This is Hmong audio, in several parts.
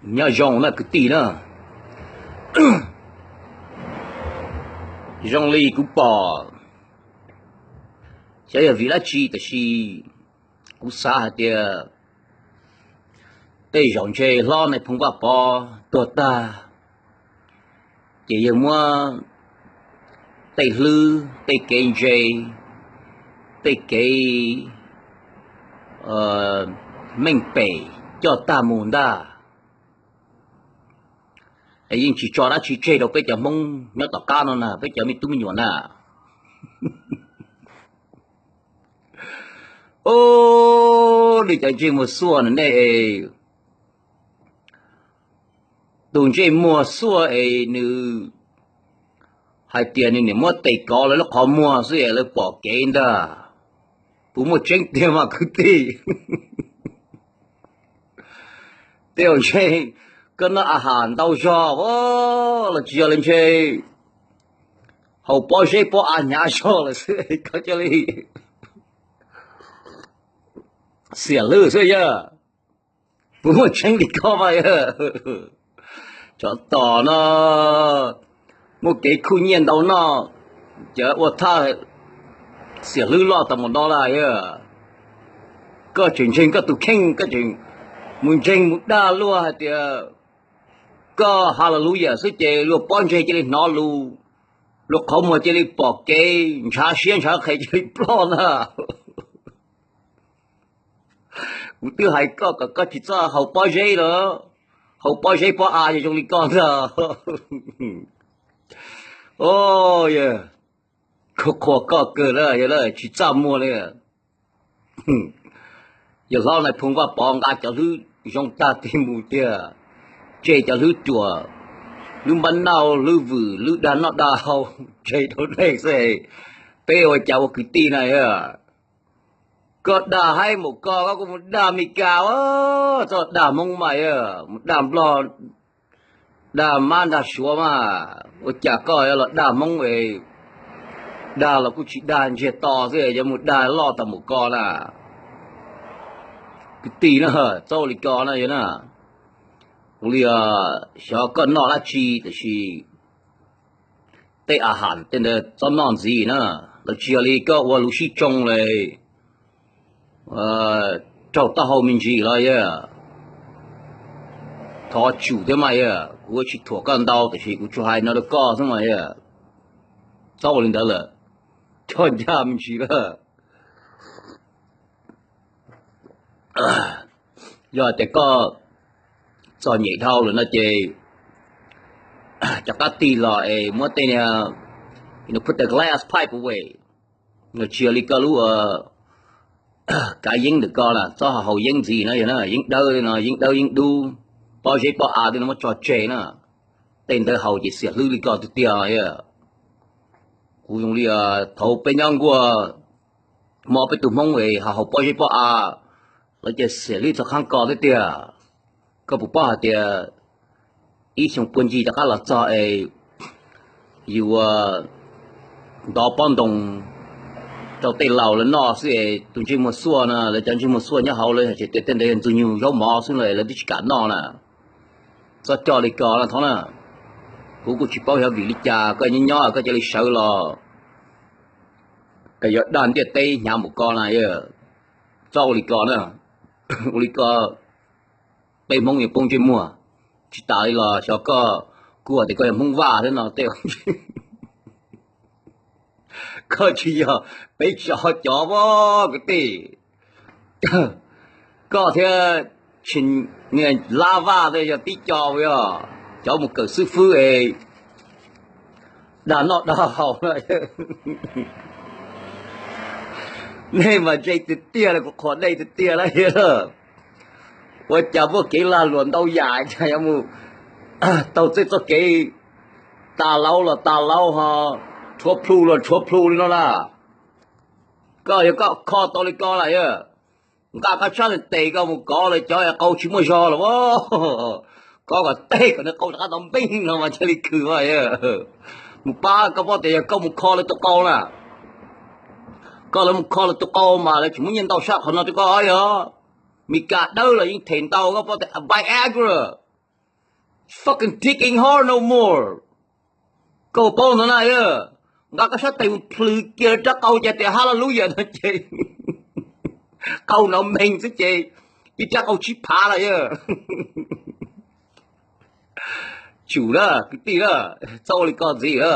Nyob zoo na kwv tij na, zoo li kuv pom, xyov yog vim dab tsi tiam sis kuv xav hais tias tej zaum ntshe hlob Nais Phoo Vaj Pov tuag tag, ces yawg muab tej hlwb, tej kev ntse, tej kev meej pem coj tag mus ntag. Es yeej tsis tso dab tsi tseg rau peb cov Hmoob nyob tom qab no na, peb cov me tub me nyuam na. Ub, nej cov ntsej muag xuaj no nej es, tus ntsej muag xuaj es nws hais tias nws niam muab tes kov lawv lub qhov muag xwb es lawv pom kev ntag. Puas muaj tseeb tiag mas kwv tij? Tej zaum ntshe koj noj a has ntau zog los tsis yog li, ntshe haus pob zeb pob av hnyav zog lawm xwb koj cia li xiam hlwb xwb yog. Puas muaj tseeb li koj mas yog? Tsov tom no muaj kev khuj nyiaj ntau noj, cov ua thaj xiam hlwb loj tas mus no lawm yog. Koj tseem ntseeg koj tus kheej, koj tseem mus ntseeg mus dag luag hais tias koj Hallelujah xwb ces luag pob ntseg cia li hnov lus, luag qhov muag cia li pom kev, ntshav siab ntshav qhes cia li ploj na. Kuv twb hais koj kom koj tsis txhob haus pob zeb los, haus pob zeb pob av yog zoo li koj ntag. Yog, qhuas koj kawg na, yog tsis txaj muag li. Yawg hlob Nais Phoo Vaj Pov nqa cov hlwb zoo tag tig mus tiag, tseg cov hlwb ruam, hlwb npab nauj, hlwb vwm, hlwb dag noj dag haus tseg rau nej xwb. Peb ua cas ua kwv tij na yog? Koj dag haib npaum koj, koj kuj mus dag Meskas, txhob dag Hmoob mas yog, mus dag Nplog, dag Mab dag Suav mas. Ua cas koj los dag Hmoob es, dag los kuj tsis dag ntsiag to xwb, yuav mus dag loj tas npaum koj na. Kwv tij na, txhob ua li ko na yog na. Ua li, xyov koj noj dab tsi tiam sis tej a has tej ntawd txhob noj ntxiv na. Lawv tsis yog li koj ua lub sib tsoo li, raug taub hau me ntsis los yog. Thov tsum thiab mas yog, kuv tsis thuam koj ntau tiam sis kuv tsuas hais no rau koj xwb mas yog. Txhob ua li ntawd lawm, coj ncaj me ntsis lawm. Yog tias koj txom nyem dhau lawm no ces rov qab tig los es muab tej niag, you know, put the glass pipe away. Tsis yog li koj lub kav yeeb ntawm koj na, txhob haus yeeb ntxiv na, yog na, yeeb dawb no, yeeb dawb yeeb dub, pob zeb pob av tej no muab tso tseg na. Tej ntawd haus ces xiam hlwb li koj tiag tiag. Kuv zoo li thaum peb nyob nkuaj, hmo peb tus Hmoob es ho haus pob zeb pob av, lawv ces xiam hlwb txog qhab ko tiag tiag. Koj puas paub hais tias ib xyoo puag ncig rov qab los txog es yus ua ntov pob ntoo rau tej laus lawv noj xwb es tus ntsej muag xuaj na, lawv cov ntsej muag xuaj nyob hauv lawv hais tias tej ntawd yog ntxwg nyoog zaub mov xwb no es lawv twb tsis kam noj na. Txhob coj li ko na Thoob na. Kuv kuj tsis paub xyov vim li cas koj nyob nyob koj cia li sawv los kom yuav dag ntiaj teb hnyav npaum ko na. Txhob ua li ko na. Ua li ko peb Hmoob yuav poob ntsej muag. Tsis tas li los xyov koj kuj tias koj yog Hmoob Vaj thiab no tej, koj tsis yog peb cov cov as kwv tij. Koj thiab Lab Vaj tej yog tib co yog cov mus kawm xib fwb es dag noj dag haus. Nej mas ntse tiag tiag li, kuv qhuas nej tiag tiag li. Ua cas muaj kev lag luam ntau yam cas yuav mus taug txoj kev tas laub los tas laub ho tshuav plhu los tshuav plhu li no na. Koj yog koj kho tau li ko lawm, nqa koj tshab tes koj mus kov lawv cov qau tsis muaj zog los, kov kom teg kom nws qau rov qab tau npeej no mas thiaj li khwm. Mus pab koj paub tias yog koj mus kho lawv tus qau na, koj lawv mus kho lawv tus qau mas lawv tsis muab nyiaj ntau sab qhov no rau koj yog. Mis kas dawb los yeej them ntau, koj paub tias Viagra, Fucking digging hole no more. Koj paub ntawd na yog, nqa koj sab tes mus plhws kiag rab qau ces tias hallelujah no ces qau no meeg xwb ces ib rab qau tsib phav lawm yog. Tsum na kwv tij na, txhob ua li ko ntxiv na.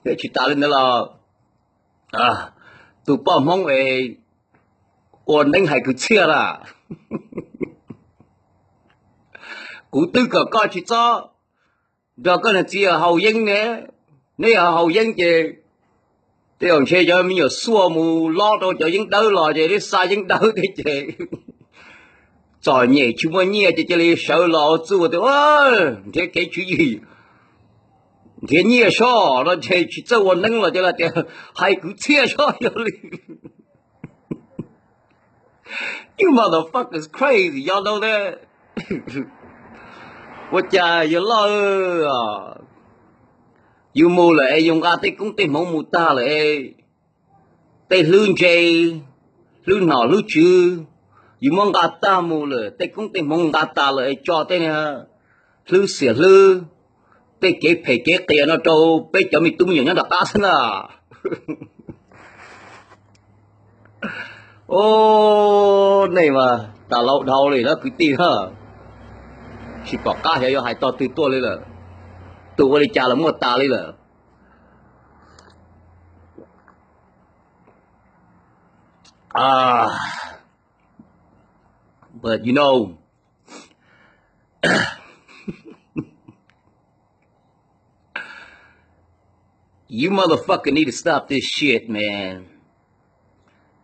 Tsis tas li ntawd los tus poj Hmoob es ua neeb hais kwv txhiaj lawm. Kuv twb kom koj tsis txhob nrog koj niag txiv haus yeeb ne. Neb yog haus yeeb ces tej zaum ntshe cov me nyuam xuaj mus lob rau cov yeeb dawb los ces neb xa yeeb dawb thiab ces txom nyem tsis muaj nyiaj ces cia li sawv los ua txuj tias nrhiav kev tswv yim, nrhiav nyiaj soj no ces tsis txawj ua neeb los ces tias hais kwv txhiaj soj yog li. You motherfuckers crazy, y'all know that? Ua cas yawg loj, yus mus lawm es yus nqa tej koob tej hmoov mus tag lawm es tej hlwb ntse, hlwb nom hlwb tswv, yus muab nqa tag mus lawm, tej koob tej hmoov nqa tas lawm es tso tej hlwb xiam hlwb, tej kev phem kev qias no rau peb cov me tub me nyuam nyob nram qab xwb na. Os, nej mas tas laus dhau li na kwv tij na. Tsis pom qab xyov yuav hais tog twg tuaj li lawm. Tus ua li cas los muaj tas li lawm. But you know, you motherfucker need to stop this shit, man.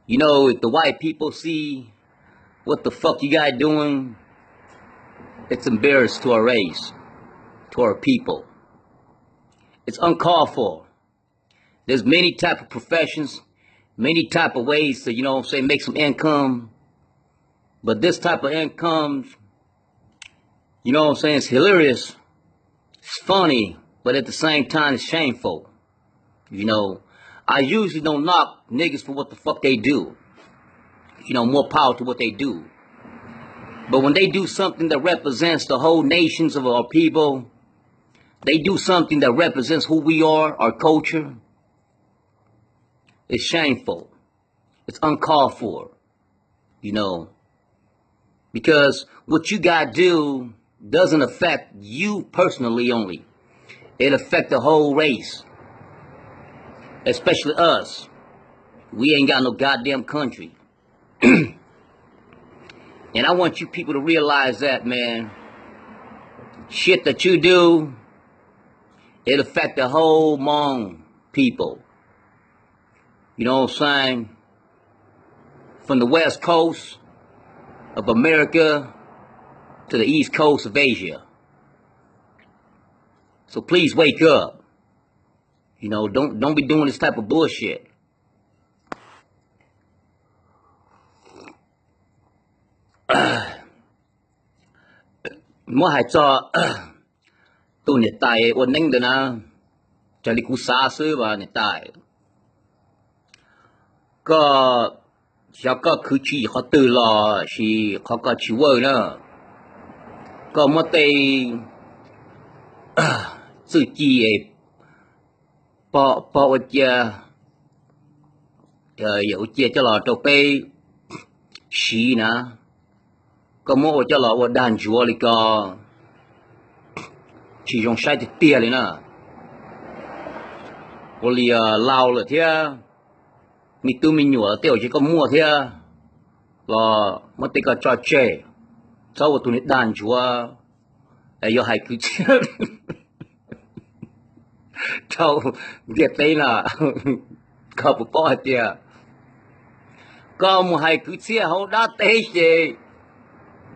You know, if the white people see what the fuck you guys doing, it's embarrassed to our race, to our people. It's uncalled for. There's many type of professions, many type of ways to, you know what I'm saying, make some income. But this type of income, you know what I'm saying, it's hilarious. It's funny, but at the same time, it's shameful. You know, I usually don't knock niggas for what the fuck they do. You know, more power to what they do. But when they do something that represents the whole nations of our people, they do something that represents who we are, our culture, it's shameful. It's uncalled for, you know, because what you guys do doesn't affect you personally only. It affects the whole race, especially us. We ain't got no goddamn country. And I want you people to realize that, man. Shit that you do, it affect the whole Hmong people. You know what I'm saying? From the west coast of America to the east coast of Asia. So please wake up. You know, don't don't be doing this type of bullshit. Muab hais txog tus niam tais ua neeb ntawd na, raws li kuv xav xwb as niam tais, koj xyov koj khwv tsis qhov twg los sis qhov koj tsis work na, koj muab tej txuj ci pog ua cia, ua cia coj los rau peb siv na, koj muab ua coj los ua dag ntsuav li ko tsis zoo saib tiag tiag li na. Ua li laus lawm thiab, me tub me nyuam tej zaum tsis koj muaj thiab los muab tej ko tso tseg, txhob ua tus niag dag ntsuav, yog hais kwv txhiaj rau ntiaj teb na, koj puas paub hais tias koj mus hais kwv txhiaj hauv dab teb ces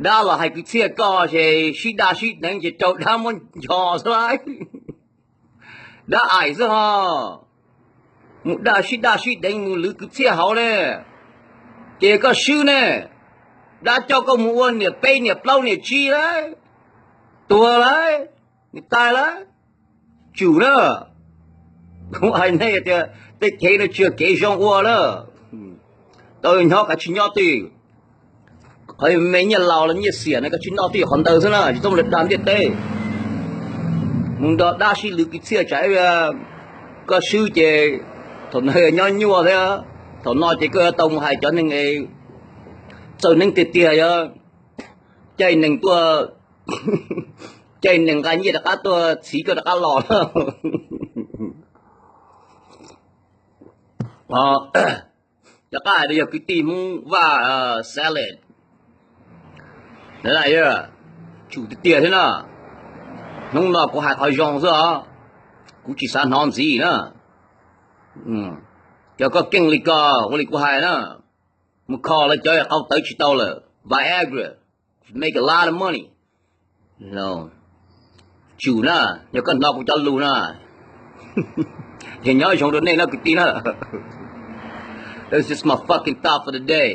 dab los hais kwv txhiaj koj ces sib daj sib deev ces raug dab muab ncho xwb lauj. Dab aim xwb ho, mus daj sib daj sib deev mus lwv kwv txhiaj hauv ne, ces koj swb ne, dab coj koj mus ua niam peb niam plaub niam tsib lawm, tuag lawm, niam tais lawm, tsum na. Kuv hais nej tias tej kev no tsis yog kev zoo ua na, tau nyob kav tsis nyob twg. Qhov me nyiaj laus los nyiaj xiam no koj tsis noj twb yog qhov ntawd xwb na, tsis txhob mus nrog dab ntiaj teb. Mus nrog dab sib lwv kwv txhiaj tsam koj swb ces thaum no nyob nyuaj thiab. Thaum no ces koj yuav tau mus hais cov neeg txawj neeb tiag tiag, yog caij neeg tuaj, caij neeg nqa nyiaj rov qab tuaj txhiv koj rov qab los na. Rov qab hais tias yog kwv tij Hmoob Vaj Salad. Tshum tiag tiag thiab na. Hnub no kuv hais qhov zoo xwb os, kuv tsis xav hnov ntxiv na. Cov koj keej li ko, ua li kuv hais na, mus kho lawv cov qau tawv tsis tau lawm, Viagra, make a lot of money. Tsum na, yog koj hnov kuv cov lus na, ces nyob zoo rau nej na kwv tij na. That's just my fucking thought for the day.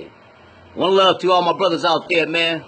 One love to all my brothers out there, man.